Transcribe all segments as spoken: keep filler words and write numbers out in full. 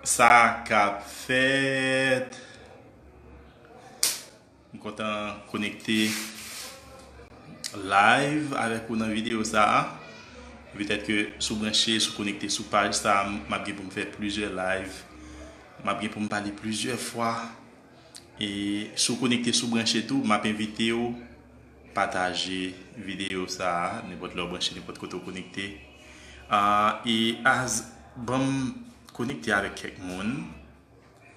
Sa k ap fèt? M kontan konekte live avèk ou nan videyo sa a. Petèt ke si w branche, si w konekte sou paj sa a, m ap gen pou m fè plizyè live. M ap gen pou m pale plizyè fwa. E si w konekte, si w branche tou, m ap envite w pataje videyo sa a, nenpòt lè w branche, nenpòt kote w konekte. Ah, e as, ban m konekte avèk kèk moun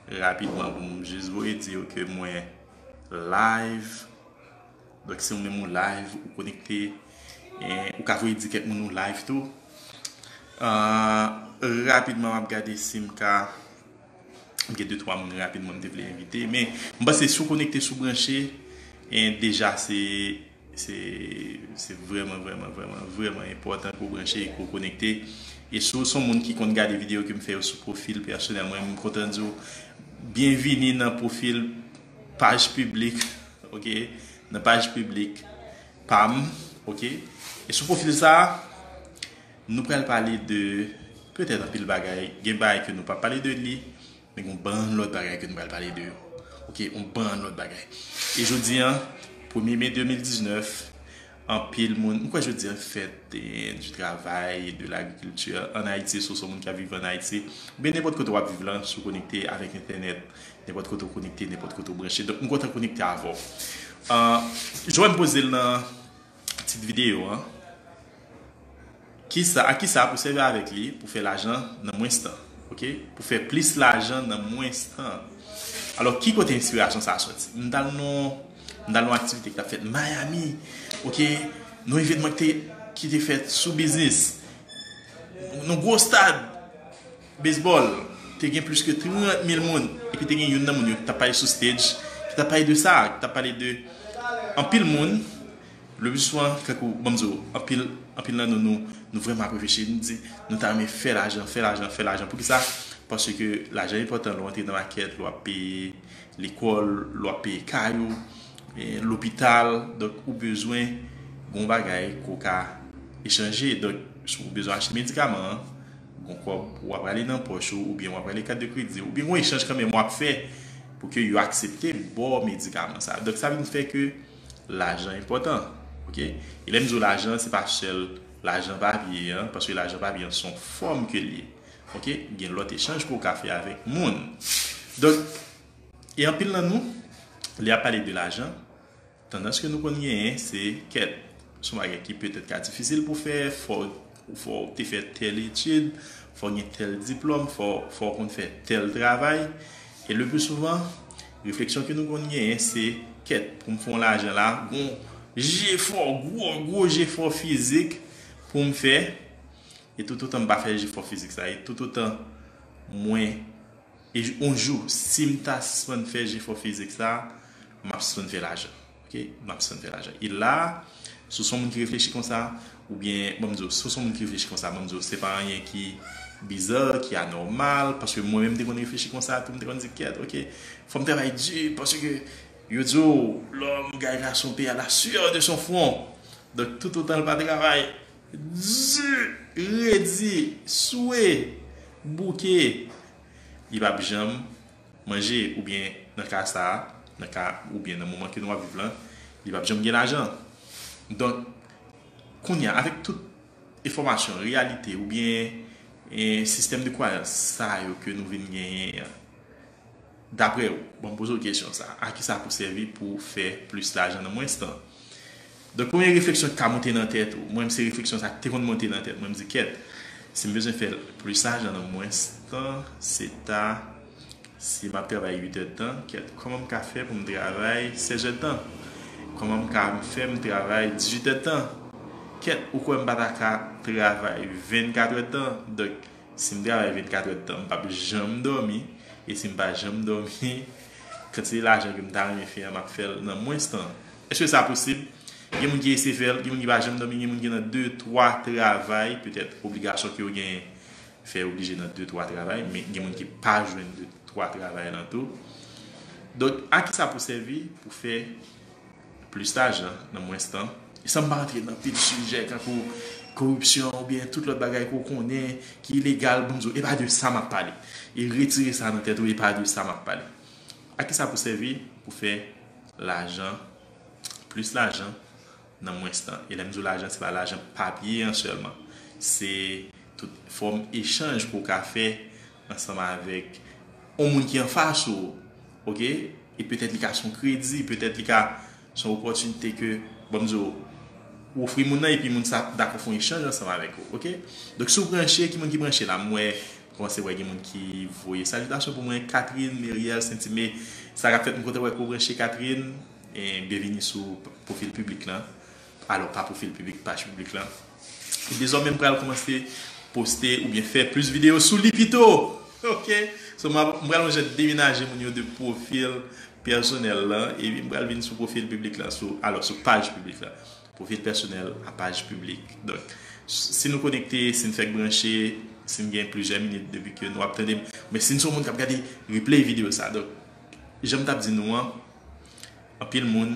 rapidman pou m jis voye di yo ke mwen live. Donk, si w menm ou live, ou konekte, e ou ka voye di kèk moun ou live tou. Ah, rapidman, m ap gade si m ka M gen de twa moun rapidman m te vle envite. Men, m panse si w konekte, si w branche, e deja se, se, se vrèman, vrèman, vrèman, vrèman enpòtan ke w branche e ke w konekte. E si w se yon moun ki konn gade videyo ke m fè yo sou pwofil pèsonèl mwen, m kontan di w byenvini nan pwofil paj piblik, oke? Nan paj piblik pa m, oke? E sou pwofil sa a, nou pral pale de petèt anpil bagay. Gen bagay ke nou p ap pale de li, men gen yon bann lòt bagay ke nou pral pale de yo. Oke, yon bann lòt bagay. E jodi a, premye me de mil diznèf, anpil moun, m kwè jodi a fèt, eh, du travail et de l'agriculture en Haïti, si w se yon moun ki ap viv an Ayiti, oubyen nenpòt kote w ap viv lan, si w konekte avèk entènèt, nenpòt kote w konekte, nenpòt kote w branche. Donk, m kontan konekte avè w. Ah, jan m poze l nan tit videyo a, kisa, a kisa pou sèvi avèk li pou fè lajan nan mwens tan, oke? Pou fè plis lajan nan mwens tan. Alò, ki kote enspirasyon sa a soti? M t al nan, m t al nan yon aktivite ki t ap fèt Miami, oke? Nan yon evènman ki te, ki te fèt sou biznis. Nan gwo stad baseball, te gen plis ke trant mil moun. Epi te gen youn nan moun yo ki t ap pale sou stage, ki t ap pale de sa, ki t ap pale de anpil moun, le pli souvan, tankou, ban m di w, anpil, anpil nan nou, nou, nou vrèman ap reflechi, nou di, nou ta renmen fè lajan, fè lajan, fè lajan. Poukisa? Paske lajan enpòtan lè w antre nan makèt, lè w ap peye lekòl, lè w ap peye kay ou, e, lopital. Donk, ou bezwen gon bagay ke w ka echanje. Donk, si w bezwen achte medikaman an, gon kòb w ap rale nan pòch ou, oubyen w ap rale kat de kredi, oubyen gon echanj kanmenm w ap fè pou ke yo aksepte ba w medikaman sa a. Donk, sa vin fè ke lajan enpòtan, oke? E lè m di w lajan, se pa sèl lajan papye an, paske lajan papye an se yon fòm ke l ye, oke? Gen lòt echanj ke w ka fè avèk moun. Donk, e anpil nan nou, lè y ap pale de lajan, tandans ke nou konn genyen, se kèt, se yon bagay ki petèt ka difisil pou fè, fò, fò w te fè tèl etid, fò w gen tèl diplòm, fò, fò w konn fè tèl travay. E le pli souvan, refleksyon ke nou konn genyen, se, kèt, pou m fè yon lajan la, gon jefò, gwo, gwo jefò fizik pou m fè. E toutotan m pa fè jefò fizik sa, e toutotan mwen, e yon jou, si m ta sispann fè jefò fizik sa, m ap sispann fè lajan. Oke? M ap sispann fè lajan. E la, si w se yon moun ki reflechi konsa, oubyen, ban m di w, si w se yon moun ki reflechi konsa, ban m di w, se pa anyen ki biza, ki anòmal, paske mwen menm m te konn reflechi konsa tou, m te konn di, kèt, oke, fò m travay di, paske yo di w, l'homme gagnera son pain à la sueur de son front. Donk, toutotan l pa travay di, redi, swe, bouke, li p ap janm manje, oubyen nan ka sa a, nan ka, oubyen nan moman ke nou ap viv lan, li p ap janm gen lajan. Donk, kounye a, avèk tout enfòmasyon, reyalite, oubyen, e, sistèm de kwayans sa yo ke nou vin genyen an, daprè w, bon, m poze w kesyon sa, a ki sa pou sèvi pou fè plis lajan nan mwens tan? Donk, premye refleksyon ki ka monte nan tèt ou, mwen menm se refleksyon sa ki te konn monte nan tèt mwen, m di, kèt, si m bezwen fè plis lajan nan mwens tan, se ta, si m ap travay uit èdtan, kèt, kòman m ka fè pou m travay sèz èdtan? Kòman m ka fè m travay dizuit èdtan? Kèt, ou kwè m pa ta ka travay vennkat èdtan? Donk, si m travay vennkat èdtan, m p ap janm dòmi. E si m pa janm dòmi, kantite lajan ke m ta renmen fè a, m ap fè l nan mwens tan. Èske sa posib? Gen moun ki eseye fè l, gen moun ki pa janm dòmi, gen moun ki nan de, twa travay, petèt obligasyon ke yo genyen fè yo oblije nan de, twa travay, men gen moun ki pa jwenn de, twa travay lan tou. Donk, a ki sa pou sèvi pou fè plis lajan nan mwens tan? E san m pa rantre nan pil sijè, tankou koripsyon oubyen tout lòt bagay ke w konnen ki ilegal, ban m di w, e pa de sa m ap pale. E retire sa nan tèt ou, e pa de sa m ap pale. A ki sa pou sèvi? Pou fè lajan, plis lajan, nan mwens tan. E lè m di w lajan, se pa lajan papye an sèlman. Se tout fòm echanj ke w ka fè ansanm avèk yon moun ki anfas ou, oke? E petèt li ka se yon kredi, petèt li ka se yon opòtinite ke, ban m di w, ou ofri moun nan epi moun sa dakò fè yon echanj ansanm avèk ou, oke? Donk, si w branche, ki moun ki branche la? M wè, kòmanse wè gen moun ki voye salitasyon pou mwen, Catherine, Meriel, Saint-Imé. Sa k ap fèt, m kontan wè ke w branche, Catherine. E byenvini sou pwofil piblik lan. Alò, pa pwofil piblik, paj piblik lan. E dezòmè, m pral kòmanse poste oubyen fè plis videyo sou li pito. Oke? So, m ap, m pral yon jan demenaje moun yo de pwofil pèsonèl lan, epi m pral vin sou pwofil piblik lan, sou, alò, sou paj piblik lan. Pwofil pèsonèl a paj piblik. Donk, si nou konekte, si n fèk branche, si n gen plizyè minit depi ke nou ap tande m, men si n se yon moun k ap gade replay videyo sa, donk, jan m t ap di nou an, anpil moun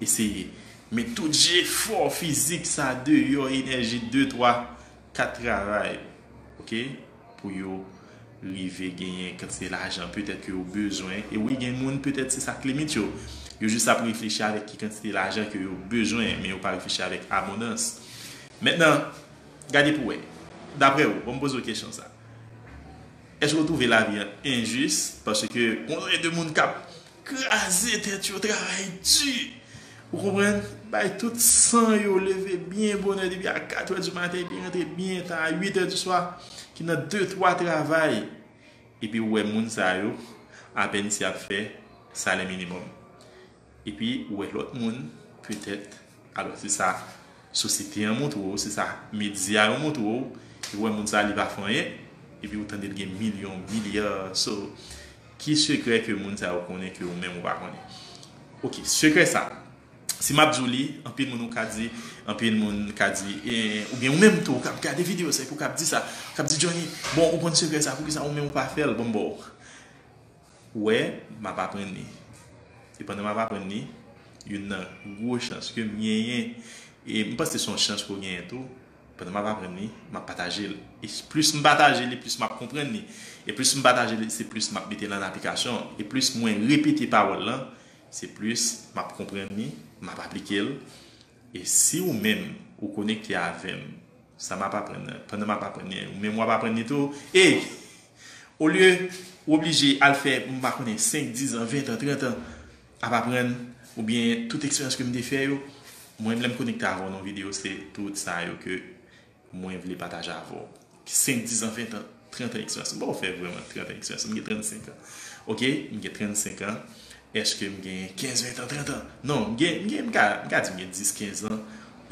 eseye met tout jefò fizik sa deyò, enèji de, twa, kat travay, oke, pou yo rive genyen kantite lajan petèt ke yo bezwen. E wi, gen moun petèt se sa k limit yo. Yo jis ap reflechi avèk ki kantite lajan ke yo bezwen, men yo pa reflechi avèk abondans. Mentnan, gade pou wè. Daprè ou, bon, m poze w kesyon sa. Èske w twouve lavi an enjis? Paske gon seri de moun k ap kraze tèt yo, travay di. Ou konprann? Bay tout san yo, leve byen bonè depi a kat è di maten, epi rantre byen ta a uit è di swa, ki nan de, twa travay. Epi ou wè moun sa yo, apèn si y ap fè salè minimòm. Epi ou wè lòt moun, petèt, alò se sa sosyete an montre w, se sa medya yo montre w, epi ou wè moun sa li pa fè anyen, epi ou tande l gen milyon, milya. So, ki sekrè ke moun sa yo konnen ke ou menm ou pa konnen? Oke, sekrè sa, si m ap di w li, anpil moun ou ka di, anpil moun ka di, e, oubyen ou menm tou, ou k ap gade videyo sa, epi ou k ap di sa, ou k ap di, Johnny, bon, ou konn sekrè sa, poukisa ou menm ou pa fè l, ban m ba w. Ou wè, m ap aprann li. E pandan m ap aprann li, youn nan gwo chans ke m genyen, e m panse se yon chans ke w genyen tou, pandan m ap aprann li, m ap pataje l. E plis m pataje li, plis m ap konprann li. E plis m pataje li, se plis m ap mete l an aplikasyon. E plis mwen repete pawòl lan, se plis m ap konprann li, m ap aplike l. E si ou menm, ou konekte avè m, sa m ap aprann nan, pandan m ap aprann li, ou menm w ap aprann li tou. E, olye ou oblije al fè, m pa konnen, senk, diz an, ven an, trant an, ap aprann, oubyen tout eksperyans ke m te fè yo, mwen, lè m konekte avè w nan videyo, se tout sa yo ke mwen vle pataje avè w. Senk, diz an, ven an, trant an eksperyans. M poko fè vrèman trant an eksperyans. M gen trannsenk an. Oke? M gen trannsenk an. Èske m gen kenz, ven an, trant an? Non, m gen, m gen, m ka, m ka di m gen dis, kenz an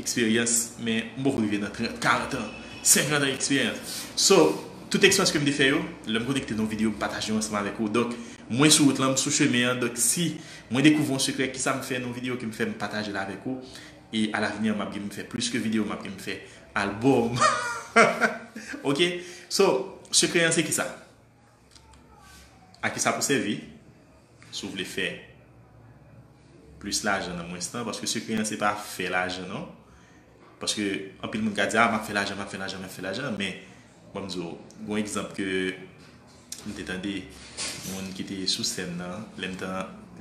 eksperyans, men m poko rive nan trant, karant an, senkant an eksperyans. So, tout eksperyans ke m te fè yo, lè m konekte nan videyo, m pataje yo ansanm avèk ou. Donk, mwen sou wout lan, m sou chemen an. Donk, si mwen dekouvri yon sekrè, kisa m fè nan videyo ke m fè, m pataje l avèk ou. E alavni an, m ap gen m fè plis ke videyo, m ap gen m fè albòm. Oke? So, sekrè an se kisa? A kisa pou sèvi? Si w vle fè plis lajan nan mwens tan, paske sekrè an se pa fè lajan non. Paske anpil moun ka di, a, m ap fè lajan, m ap fè lajan, m ap fè lajan, men, ban m di w, gon egzanp ke m te tande, moun ki te sou sèn nan, lè m te,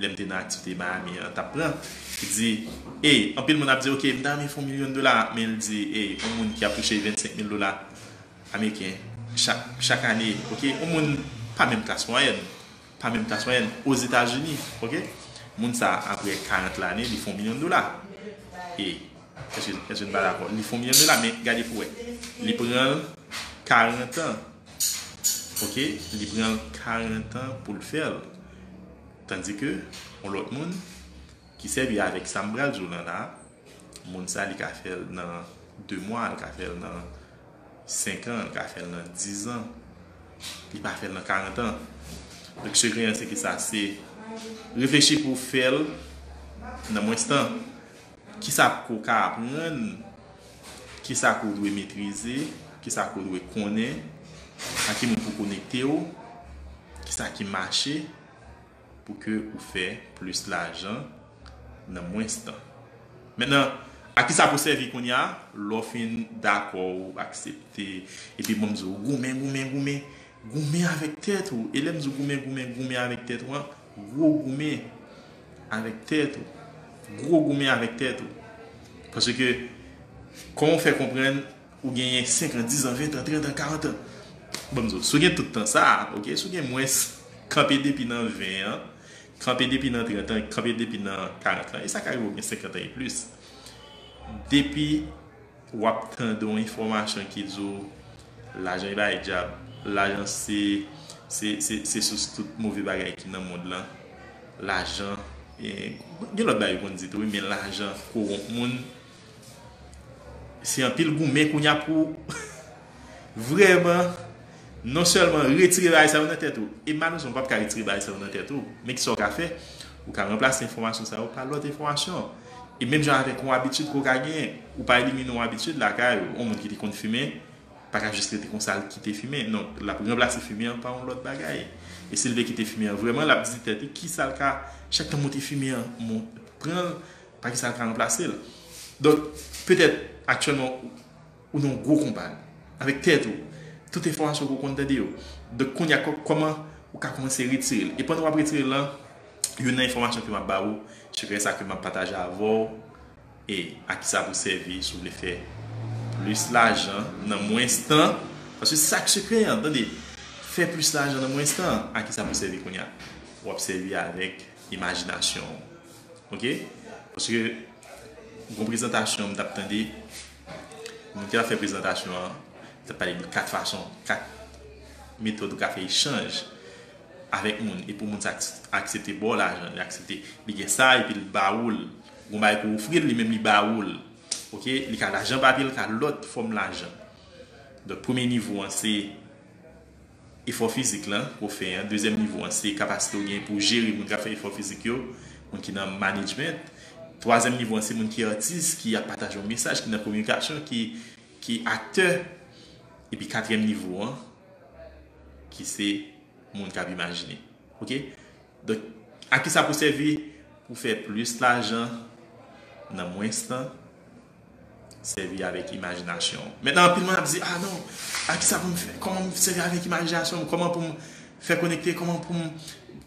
lè m te nan aktivite Miami an, t ap pran, ki di, ey, anpil moun ap di, oke, m ta renmen fè yon milyon dola, men l di, ey, yon moun ki ap touche vennsenk mil dola ameriken chak, chak ane, oke, yon moun pa menm klas mwayèn, pa menm klas mwayèn, Ozetazini, oke, moun sa a, apre karant lane, li fè yon milyon dola. E, èske, èske n pa dakò? Li fè yon milyon dola, men gade pou wè. Li pran l karant an. Oke? Li pran l karant an pou l fè l. Tandike, yon lòt moun ki sèvi avèk sa m pral di w lan la, moun sa, li ka fè l nan de mwa, li ka fè l nan senk an, li ka fè l nan diz an. Li pa fè l nan karant an. Donk, sekrè an, se kisa? Se reflechi pou w fè l nan mwens tan. Kisa ke w ka aprann? Kisa ke w dwe metrize? Kisa ke w dwe konnen? A ki moun pou w konekte w? Kisa ki mache pou ke ou fè plis lajan nan mwens tan? Mentnan, A ki sa pou sèvi kounye a? Lè w fin dakò, ou aksepte, epi bon, m di w, goumen, goumen, goumen, goumen avèk tèt ou. E lè m di w goumen, goumen, goumen avèk tèt ou an, gwo goumen avèk tèt ou. Gwo goumen avèk tèt ou. Paske, kòman w fè konprann ou genyen senk an, dis an, ven an, trant an, karant an? Bon, m di w, si w gen tout tan sa a, ok, si w gen mwens, kanpe depi nan ven an, kanpe depi nan trant an, kanpe depi nan karant an, e sa ka rive w gen senkant an e plis. Depi w ap tande yon enfòmasyon ki di w lajan e bagay dyab, lajan se, se, se, se sous tout move bagay ki nan mond lan, lajan, e, gen lòt bagay yo konn di tou, wi, men lajan kowonp moun, se anpil goumen kounye a pou vrèman, non sèlman retire bagay sa yo nan tèt ou, e malerezman, w p ap ka retire bagay sa yo nan tèt ou, men kisa w ka fè? Ou ka ranplase enfòmasyon sa yo pa lòt enfòmasyon. E menm jan avèk yon abitid ke w ka genyen, ou pa elimine yon abitid lakay ou, yon moun ki te konn fimen, pa ka jis rete konsa, l kite fimen. Non, l ap ranplase fimen an pa yon lòt bagay. E si l vle kite fimen an vrèman, l ap di tèt li kisa l ka, chak tan monte fimen an, mon, pran l, pa kisa l ka ranplase l. Donk, petèt, aktyèlman, ou nan yon gwo konba avèk tèt ou. Tout enfòmasyon ke w konn tande yo. Donk, kounye a, kò-, kòman ou ka kòmanse retire l? E pandan w ap retire l lan, youn nan enfòmasyon ke m ap ba ou, sekrè sa ke m ap pataje avè w, e a ki sa pou sèvi si w vle fè plis lajan nan mwens tan. Paske se sa k sekrè an, tande. Fè plis lajan nan mwens tan. A ki sa pou sèvi kounye a? W ap sèvi avèk imajinasyon w. Ok? Paske, gon prezantasyon m t ap tande, moun ki t ap fè prezantasyon an, t ap pale de kat fason, kat metòd ou ka fè echanj avèk moun. E pou moun sa ak-, aksepte ba w lajan, li aksepte, li gen sa, epi l ba ou l. Gon bagay pou ofri l, li menm li ba ou l. Ok? Li ka lajan papye, li ka lòt fòm lajan. Donk, premye nivo an, se efò fizik lan, ke w fè an. Dezyèm nivo an, se kapasite w gen pou w jere moun k ap fè efò fizik yo, moun ki nan management. Twazyèm nivo an, se moun ki atis, ki ap pataje yon mesaj, ki nan kominikasyon, ki, ki aktè. Epi katriyèm nivo an, ki se moun k ap imajine. Ok? Donk, a ki sa pou sèvi? Pou fè plis lajan nan mwens tan, sèvi avèk imajinasyon w. Mentnan, anpil moun ap di, "Ah non, a ki sa pou m fè? Kòman m sèvi avèk imajinasyon m? Kòman pou m fè konekte? Kòman pou m,"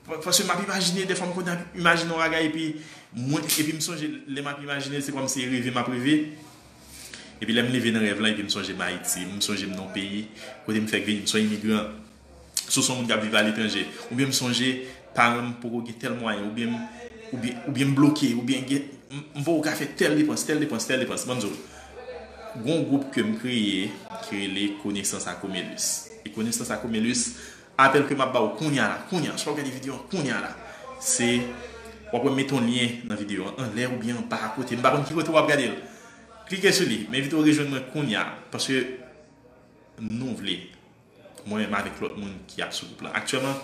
pa-, paske m ap imajine, dèfwa m konn ap imajine yon bagay, epi mwen, epi m sonje, lè m ap imajine, se kòmsi e reve m ap reve. Epi lè m leve nan rèv lan, epi m sonje m Ayiti, m sonje m nan yon peyi, kote m fèk vini, m se yon imigran. Si w se yon moun k ap viv aletranje, oubyen m sonje paran m poko gen tèl mwayen, oubyen m, oubyen, oubyen m bloke, oubyen gen, m, m poko ka fè tèl depans, tèl depans, tèl depans. Ban m di w, gon gwoup ke m kreye ki rele Konesans ak Omelus. E Konesans ak Omelus, apèl ke m ap ba w kounye a la, kounye a, si w ap gade videyo an kounye a la, se, w ap wè m mete yon lyen nan videyo an, anlè oubyen anba, akote, m pa konn ki kote w ap gade l. Klike sou li, m envite w rejwenn mwen kounye a, paske nou vle. Mwen menm avèk lòt moun ki ap sou gwoup lan. Aktyèlman,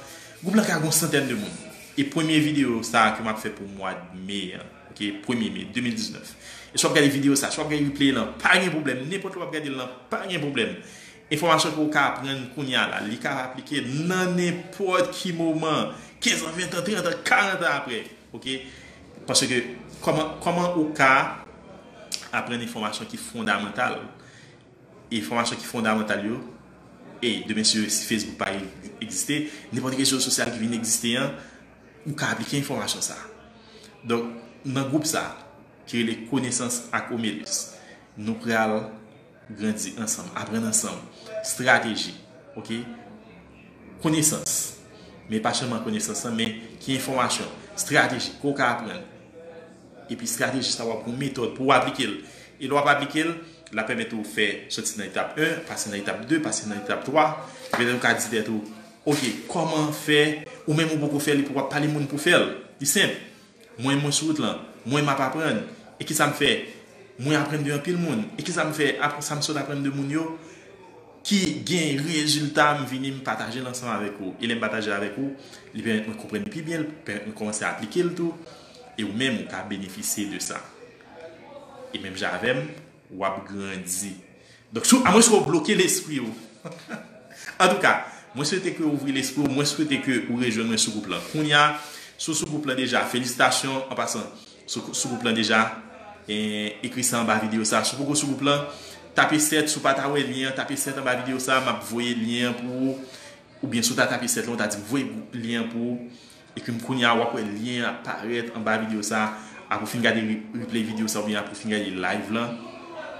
gwoup lan ka gon santèn de moun. E premye videyo sa a ke m ap fè pou mwa me an, ok, premye me de mil diznèf. E si w ap gade videyo sa, si w ap gade replay lan, pa gen pwoblèm. Nenpòt lè w ap gade l lan, pa gen pwoblèm. Enfòmasyon ke w ka aprann kounye a la, li ka aplike nan nenpòt ki moman, kenz an, ven an, trant an, karant an apre, ok? Paske kòman, kòman ou ka aprann enfòmasyon ki fondamantal? Enfòmasyon ki fondamantal yo, e demen si, si Facebook pa egziste, nenpòt rezo sosyal ki vin egziste an, ou ka aplike enfòmasyon sa. Donk, nan gwoup sa, ki rele Konesans ak Omelus, nou pral grandi ansanm, aprann ansanm, estrateji, ok? Konesans. Men pa sèlman konesans lan, men ki enfòmasyon, estrateji, ke w ka aprann. Epi estrateji sa w ap gon metòd pou w aplike l. E lè w ap aplike l, l ap pèmèt ou fè soti nan etap en, pase nan etap de, pase nan etap twa. Petèt ou ka di tèt ou, ok, kòman fè, ou menm ou poko fè li, pou w ap pale moun pou fè l. Li senp. Mwen, mwen sou wout lan. Mwen, m ap aprann. E kisa m fè? Mwen aprann de anpil moun. E kisa m fè? Apre sa, m sot aprann de moun yo ki gen rezilta, m vini, m pataje l ansanm avèk ou. E lè m pataje l avèk ou, li pèmèt mwen konprann li pi byen, li pèmèt mwen kòmanse aplike l tou. E ou menm, ou ka benefisye de sa. E menm jan avè m, w ap grandi. Donk, sou, amwens ke w bloke lespri w. Antouka, mwen swete ke w ouvri lespri w, mwen swete ke ou rejwenn mwen sou gwoup lan. Kounye a, si w sou gwoup lan deja, felisitasyon, an pasan, sou, sou gwoup lan deja, Ekri sa anba videyo sa. Si w poko sou gwoup lan, tape sèt. Si w pa ta wè lyen an, tape sèt anba videyo sa. M ap voye lyen an pou ou. Oubyen si w ta tape sèt lan, ou ta di m voye lyen an pou ou. Epi m kounye a, w ap wè lyen an ap parèt anba videyo sa. Apre w fin gade re- replay videyo sa, oubyen apre w fin gade live lan,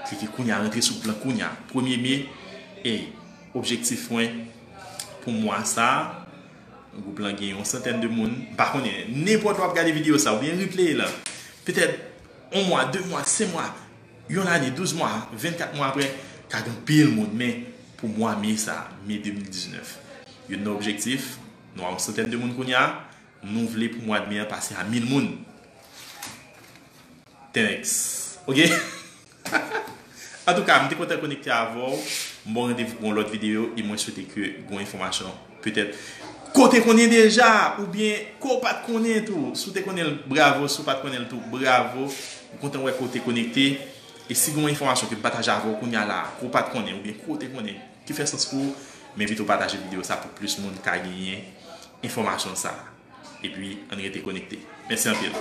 klike kounye a, rantre sou gwoup lan kounye a. Premye me, ey, objektif mwen pou mwa sa, gwoup lan gen yon santèn de moun. M pa konnen, nenpòt lè w ap gade videyo sa, oubyen replay lan, petèt yon mwa, de mwa, senk mwa, yon lane, douz mwa, vennkat mwa apre, ka gen anpil moun. Men pou mwa me sa, me de mil diznèf, youn nan objektif, nou a yon santèn de moun kounye a, nou vle pou mwa de me an pase a mil moun. Thanks. Ok? Antouka, m te kontan konekte avè w. M ba w randevou pou yon lòt videyo e mwen swete ke gen yon enfòmasyon petèt ke w te konnen deja, oubyen ke w pa t konnen tou. Si w te konnen l, bravo. Si w pa t konnen l tou, bravo. M kontan wè ke w te konekte. E si gen yon enfòmasyon ke m pataje avè w kounye a la, ke w pa t konnen, oubyen ke w te konnen, ki fè sans pou ou, m envite w pataje videyo sa pou plis moun ka genyen enfòmasyon sa. Epi, ann rete konekte. Mèsi anpil.